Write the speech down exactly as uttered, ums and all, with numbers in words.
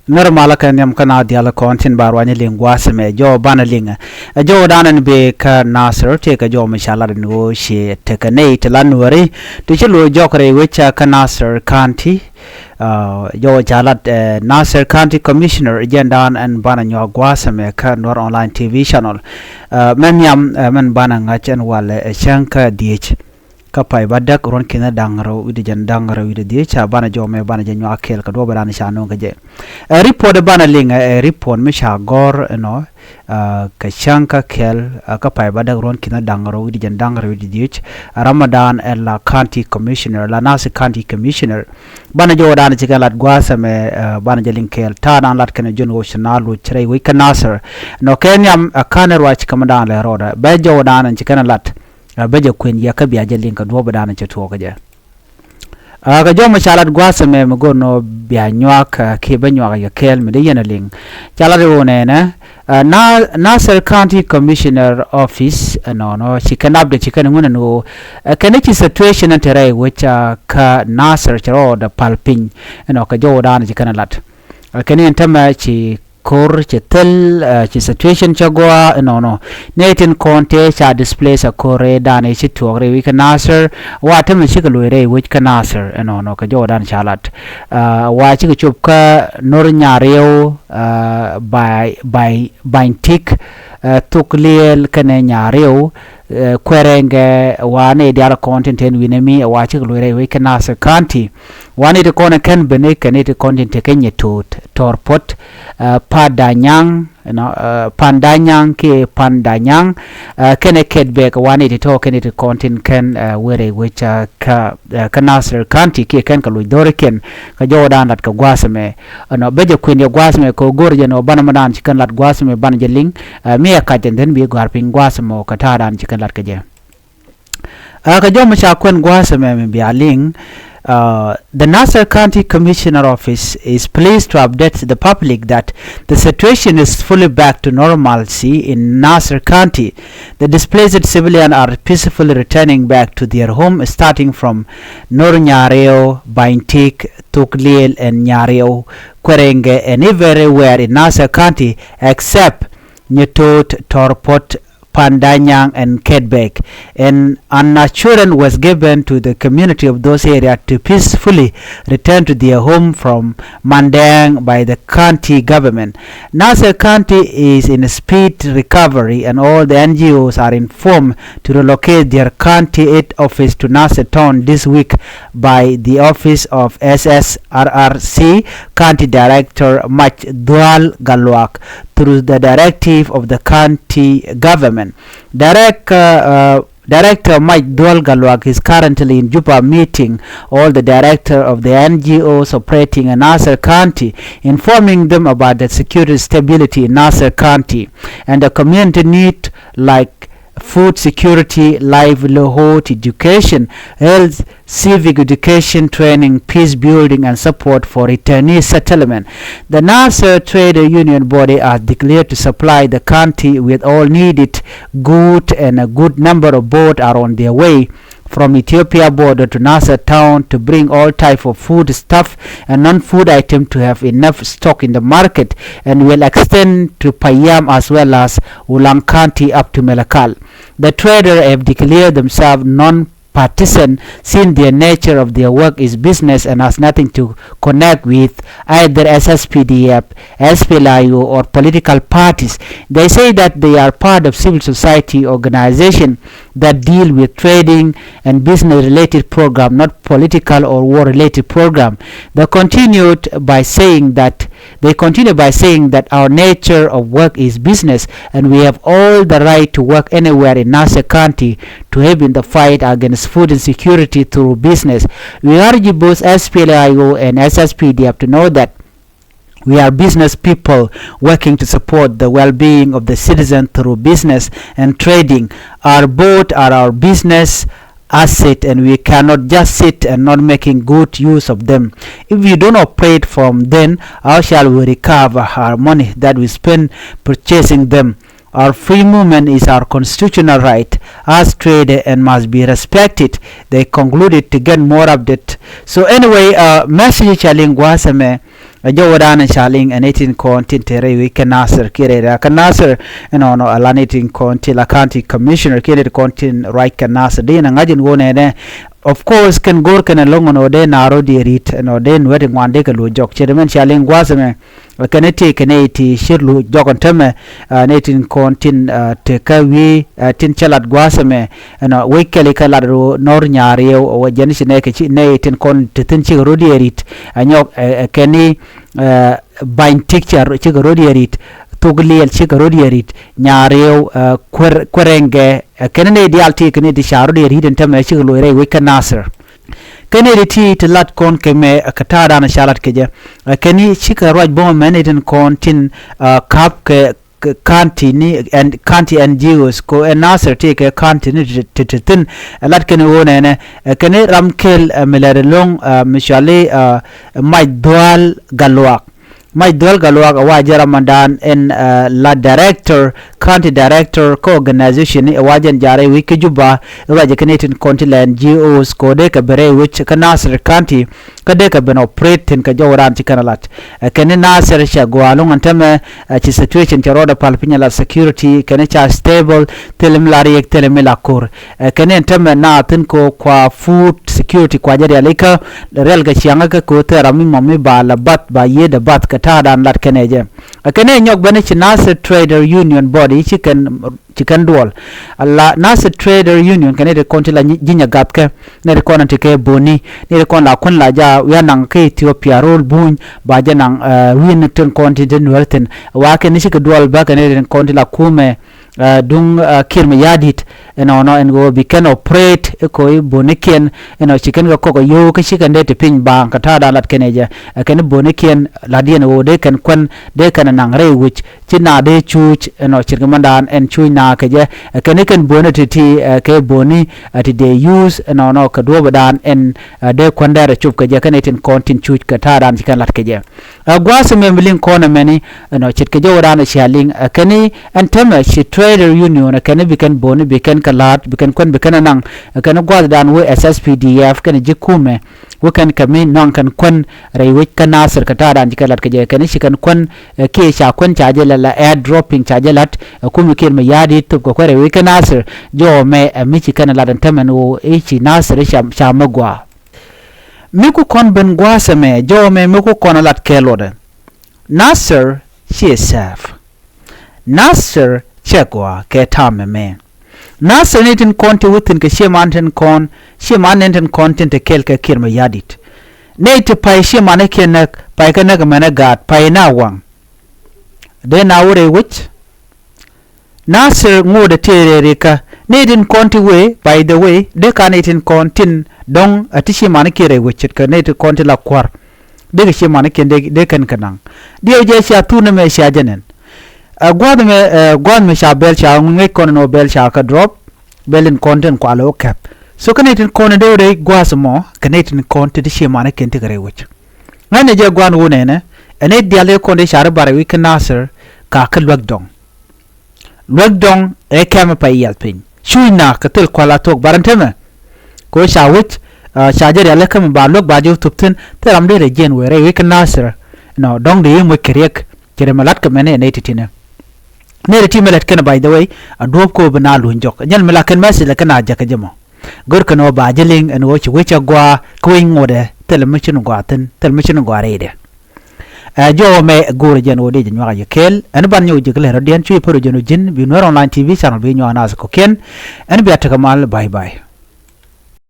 Nɛr malä kɛ nhiam kä na dial kɔn tin ba ruany liŋ gua̱a̱th ɛmɛ jɔw banɛ liŋ. Ɛ jɔw danɛ ni bee kä Nasir tëë kɛ jɔw mi ca lat ni ɣöö ci tekɛ nɛy ti la nuääri ti ci lo̱c jɔk rɛy wec kä Nasir County. Jɔw ca lat ɛ Nasir County Commissioner jɛn dan ɛn banɛ nyuak gua̱a̱th ɛmɛ kä Nuer Online T V channel. Mɛ nhiam ɛ mɛn banɛ ŋa̱c ɛn walɛ ɛ cäŋ kä dhiec. Kä pay ba däk ruɔ̱n ki̱n da̱ŋ rɛw wi̱cdɛ jɛn da̱ŋ rɛw wi̱cdɛ dhiec ca banɛ jɔw mɛ banɛ jɛ nyuak kɛɛl kɛ duɔ̱ɔ̱p ɛ dan ca nööŋ kɛ jɛ. Ɛ report ɛ banɛ liŋ ɛ report mi ca gɔ̱r ɛnɔ kɛ cäŋ kä kɛɛl kä pay ba däk ruɔ̱n ki̱n da̱ŋ rɛw wi̱cdɛ jɛn da̱ŋ rɛw wi̱cdɛ dhiec. Ramadan ɛ la County Commissioner la Nasir County Commissioner. Banɛ jɔw dan ci kɛn lat gua̱a̱th ɛmɛ banɛ jɛ liŋ kɛɛl ta̱a̱ dan lat kɛn jɔn ɣöö ci na lo̱c rɛy wec kä Nasir. Nɔ kɛ nhiam ɛ ka̱n ɛ ruac kɛ mi dan lɛ rɔɔdɛ bɛ jɔw dan ci kɛn lat. Bä jɛ kuën yɛ kä bia jɛ liŋ kɛ duɔ̱ɔ̱p dan cɛ tuɔɔk kɛ jɛ. Kɛ jɔw mɛ ca lat gua̱a̱th ɛmɛ mi go̱o̱r nɔ bia nyuak kiɛ bä nyuak yɛ kɛɛl mi dee yɛn a liŋ. Ca lat i̱ ɣöö nɛnɛ Nasir County Commissioner Office ɛnɔnɔ ci kɛn update ci kɛn ŋun ɛn ɣöö kɛn i̱ ci situation ɛn te rɛy wec kä Nasir cɛ rɔɔdɛ pal piny. Ɛnɔ kɛ jɔw dan ci kɛn lat kɛn i̱ ɛn tämɛ ci ko̱r cɛ thil ci situation cɛ gɔaa inɔnɔ. Nɛy tin kɔn tëë ca displace a ko̱r rɛy dan i̱ ci tuɔɔk rɛy wec kä Nasir wa tämɛ cikɛ lo̱c rɛy wec kä Nasir inɔnɔ kɛ jɔw dan ca lat. Wa cikɛ cop kä Nor Nyariw, Bany Tik, Thuk Liɛl kɛnɛ Nyariw, Kuɛrɛŋgɛ wa nɛy diaal kɔn tin te wi̱nɛ mi wa cikɛ lo̱c rɛy wec kä Nasir County. Wa nɛy ti kɔn kɛn ben kɛ nɛy ti kɔn tin tekɛ nyɛ to̱o̱t tɔr puɔ̱t Pan Danyaŋ, Pan Danyaŋ kiɛ Pan Danyaŋ kɛnɛ Kɛtbɛk wa nɛy ti tɔ̱ kɛn nɛy ti kɔn tin kɛn wee rɛy wec kä Nasir County kiɛ kɛn kɛ lo̱c dho̱rikiɛn. Kɛ jɔw dan lat kɛ gua̱a̱th ɛmɛ ɛnɔ bä jɛ kuën yɛ gua̱a̱th ɛmɛ kɛ go̱r jɛ nɔ banɛ mɛ dan ci kɛn lat gua̱a̱th ɛmɛ banɛ jɛ liŋ. Mi ɛ kac ɛn dhän bi gɔ̱a̱r piny gua̱a̱th ɛmɔ kɛ ta̱a̱ dan ci kɛn lat kɛ jɛ. Ɛ kɛ jɔw mi ca kuɛn gua̱a̱th ɛmɛ mi bia liŋ. The Nasir County Commissioner Office is pleased to update the public that the situation is fully back to normalcy in Nasir County. The displaced civilians are peacefully returning back to their home, starting from Nor Nyariw, Bany Tik, Thuk Liɛl, and Nyariw, Kuɛrɛŋgɛ, and everywhere in Nasir County except Nyeto̱o̱t, Tɔrpɔt, Pandanyang and Ketbek, and an assurance was given to the community of those areas to peacefully return to their home from Mandang by the county government. Nasir County is in a speed recovery and all the N G Os are informed to relocate their county head office to Nasir town this week by the office of S S R R C county director Mach Dual Galwak through the directive of the county government. Direct, uh, uh, Director Maj Dual Galwak is currently in Juba meeting all the director of the N G Os operating in Nasir County, informing them about the security stability in Nasir County and the community need like food security, livelihood, education, health, civic education training, peace building and support for returnee settlement. The Nasir Trade Union body has declared to supply the county with all needed good and a good number of boats are on their way from Ethiopia border to Nasir town to bring all type of food stuff and non-food item to have enough stock in the market and will extend to Payam as well as Ulang County up to Malakal. The trader have declared themselves non partisan since their nature of their work is business and has nothing to connect with either S S P D F, S P L A I O or political parties. They say that they are part of civil society organization that deal with trading and business related program, not political or war related program. They continued by saying that They continue by saying that our nature of work is business and we have all the right to work anywhere in Nasir County to help in the fight against food insecurity through business. We urge both S P L A I O and S S P D F to know that we are business people working to support the well-being of the citizen through business and trading. Our boat are our business asset and we cannot just sit and not making good use of them. If we don't operate from them, how shall we recover our money that we spend purchasing them? Our free movement is our constitutional right as trader and must be respected. They concluded to get more update. So anyway, uh, message ca liŋ gua̱a̱th ɛmɛ Ɛ jɔwä dan ca liŋ ɛ ni tin kɔn tin te rɛy wi̱c kɛ Nasir kiɛ rɛy rɛy kɛ Nasir. Ɛnɔnɔ a la ni tin kɔn tin la county commissioner kiɛ ni tin kɔn tin ruac kɛ Nasir di ni ŋa̱c in wä nɛnɛ. Of course kɛn go̱r kɛn ɛlɔŋ ɛnɔ dee naar rɔ diɛ rit ɛnɔ dee nuet in ŋuan dee kɛ luɔc jɔk ce̱t mɛn ca liŋ gua̱a̱th ɛmɛ. Kɛn ɛ tëë kɛn ɛ ti ciet luɔc jɔk ɛn tämɛ. Ni tin kɔn tin tekä wi̱i̱ tin cä lat gua̱a̱th ɛmɛ. Ɛnɔ wec kɛl ikä lat ro nɔr nyaar yɛw wä jɛn ci nɛ kɛ ci nɛ tin kɔn ti thin cikɛ rot yɛ rit. Ɛ nyɔk ɛ kɛn i̱ ba̱ny tik cikɛ rot yɛ rit. Thok liɛl cikɛ rot yɛ rit nyaar yɛw. Kuɛrɛŋkɛ ɛ kɛn i̱ nɛ diaal ti kɛn i̱ ti ca rot yɛ rit ɛn tämɛ cikɛ loc rɛy wec kä Nasir. Kɛn i̱ ti ti lat kɔn kɛ mɛ kɛ ta̱a̱ dan ca lat kɛ jɛ. Ɛ kɛn i̱ cikɛ ruac bämɛ mɛn i̱ tin kɔn tin ka̱p kɛ county ni ɛn county N G Os ko ɛn Nasir ti kɛ county ni ti ti thin. Ɛ lat kɛn ɣöö nɛnɛ ɛ kɛn i̱ ram kel ɛ mi lɛr loŋ ɛ mi cuali ɛ Mac Dhual Galuak. Mac Dhual Galuak ɛ wa jɛ ram mandan ɛn ɛ la director county director kä organization ni ɛ wa jɛn jarɛ wi̱c kä Juba. Ɛ ruac ɛ kɛn i̱ tin kɔn ti la N G Os ko dee kɛ bɛ rɛy wi̱c kä Nasir county. Kä dee kɛ ben operate thin kɛ jɔw raan ci kɛn a lat. Ɛ kɛn i̱ Nasir cɛ gua̱a̱ lo̱ŋ ɛn tämɛ ɛ ci situation cɛ rɔɔdɛ pal piny a la security kɛn i̱ ca stable. Thilɛ mi la riɛk thilɛ mi la ko̱r. Ɛ kɛn i̱ ɛn tämɛ na thin ko kua food security kua jɛ rialikä. Riɛl kɛ ciaŋä kä ko thil ram mi mɔm mi ba la bath ba yiëëdɛ bath kɛ ta̱a̱ dan lat kɛn ɛ jɛ. Ɛ kɛn i̱ nyɔk ben i̱ ci Nasir Trader Union body ci kɛn ci kɛn duɔl. Ala Nasir Trader Union kɛn i̱ ti kɔn ti la ji̱ nyɛ gathkɛ. Ni ti kɔn ti kɛ boni ni ti kɔn la kun la ja wi̱i̱ naŋ kä Ethiopia rol buny ba jɛ naŋ wi̱i̱ ni tin kɔn ti ti nuɛr thin. Wa kɛn i̱ cikɛ duɔl ba kɛn i̱ ti kɔn ti la kumɛ duŋ Kiir mi ya̱di̱t. Ɛnɔnɔ ɛn ɣöö bi kɛn operate i̱ ko̱ i̱ bonikiɛn. Ɛnɔ ci kɛn kɛ kɔk a yio̱o̱k kä ci kɛn dee ti piny baaŋ kɛ ta̱a̱ dan lat kɛn i̱ jɛ. Ɛ kɛn i̱ bonikiɛn lat yɛn ɣöö dee kɛn kuän dee kɛn naŋ rɛy wi̱c. Ci na dee cuuc ɛnɔ cirkɛ mɛndan ɛn cuuc na kɛ jɛ. Ɛ kɛn i̱ kɛn boni ti ti ɛ kɛ boni ɛ ti dee use ɛnɔnɔ kɛ duɔ̱ɔ̱pdan ɛn ɛ dee kuändɛr ɛ cop kɛ jɛ kɛn i̱ tin kɔn tin cuuc kɛ ta̱a̱dan ci kɛn lat kɛ jɛ. Ɛ gua̱a̱th ɛmɛ mi liŋ kɔn ɛmɛni ɛnɔ ce̱tkɛ jɔwdan ɛ cia liŋ ɛ kɛn i̱ ɛn tämɛ ci Trader Union ɛ kɛn i̱ bi kɛn boni bi kɛn kɛ la̱a̱t bi kɛn kuän bi kɛn ɛ naŋ ɛ kɛn i̱ gua̱a̱thdan wee S S P D F kɛn i̱ ji̱ kumɛ. Wä kɛn kɛ mi nɔŋ kɛn kuän rɛy wec kä Nasir kɛ ta̱a̱dan ci kɛ lat kɛ jɛ kɛn i̱ ci kɛn kuän. Kiɛ ca kuän ca jɛ lat la air dropping ca jɛ lat ɛ kum i̱ kiɛn mi ya̱a̱di thop kɛ kuän rɛy wec kä Nasir. Jɔw ɛmɛ ɛ mi ci kɛn lat ɛn tämɛn ɣöö i̱ ci Nasir ca mi gua̱a̱. Mi ku kɔn ben gua̱a̱th ɛmɛ jɔw ɛmɛ mi ku kɔn ɛ lat kɛ luɔtdɛ. Nasir ciɛ safe. Nasir cɛ gɔaa kɛ ta̱a̱ mɛmɛ. Nasir ni tin kɔn ti wä thi̱n kɛ ciɛ man tin kɔn ciɛ man ni tin kɔn tin te kɛl kɛ Kiir mi ya̱di̱t. Nɛy ti pay ciɛ man i̱ kiɛ näk pay kä näk mɛn ɛ gaat pay na waŋ. Dee na wä rɛy wec. Nasir ŋot ɛ tëë rɛɛ rikä nɛy tin kɔn ti wee by the way dee ka nɛy tin kɔn tin dɔ̱ŋ ɛ ti ciɛ man i̱ kiɛ rɛy wec ce̱tkɛ nɛy tin kɔn ti la kua̱r. Dee kɛ ciɛ manikiɛn dee kɛn kɛ naŋ. Diɛw jɛ cia thur ni mɛ cia jɛ nɛn. Ɛ gua̱th mɛ ɛ gua̱th mɛ ca bɛl ca ŋuec kɔn ni wä bɛl ca kɛ drop. Bɛl in kɔn tin kualɛ wä kɛp. So kɛ nɛy tin kɔn in dee wä dee gua̱th mɔ kɛ nɛy tin kɔn ti ti ciɛ manikiɛn ti kɛ rɛy wec. Ŋa̱cnɛ jɛ gua̱n wä nɛnɛ. Ɛ nɛy diaal dee kɔn dee ca ri bar ɛ wi̱c kä Nasir ka kä luäk dɔŋ. Luäk dɔŋ ɛ kɛmɛ pay yiath piny cuuc na kɛ thil kual a thuɔ̱k bar ɛn temɛ. Kɛ ɣöö ca wec ca jɛ rial ɛ kämɛ ba luäk ba jɛ wä thup thi̱n thil ram dee rɛ jiɛn wee rɛy wec kä Nasir. Nɔ dɔ̱ŋ dee i̱ moc kɛ riɛk cɛ rɛ mɛ la̱t kɛ mɛn ɛ nɛy ti ti̱nɛ. Nɛy ti ti mɛ lät kɛn by the way a duɔ̱ɔ̱p kɛ ɣöö bi na luny jɔk nyɛl mi la kɛn message lɛ kɛn a jäk kɛ jɛ mɔ. Gör kɛn ɣöö ba jɛ liŋ ɛn ɣöö ci wec a gɔaa kä wec ŋotdɛ thil mi ci ni gɔaa thi̱n thil mi ci ni gɔaa rɛydɛ. Ɛ jɔwä mɛ go̱o̱rä jɛn wä dee jɛ nyuak a yɛ kɛɛl ɛn ban nyɔk ji̱ kɛ lɛ rɔ̱diɛn cuc pär wä jɛn wä ji̱n bi Nuer Online T V channel bi nyuak naath kɔ̱kiɛn. Ɛn bia tekɛ mal bye bye.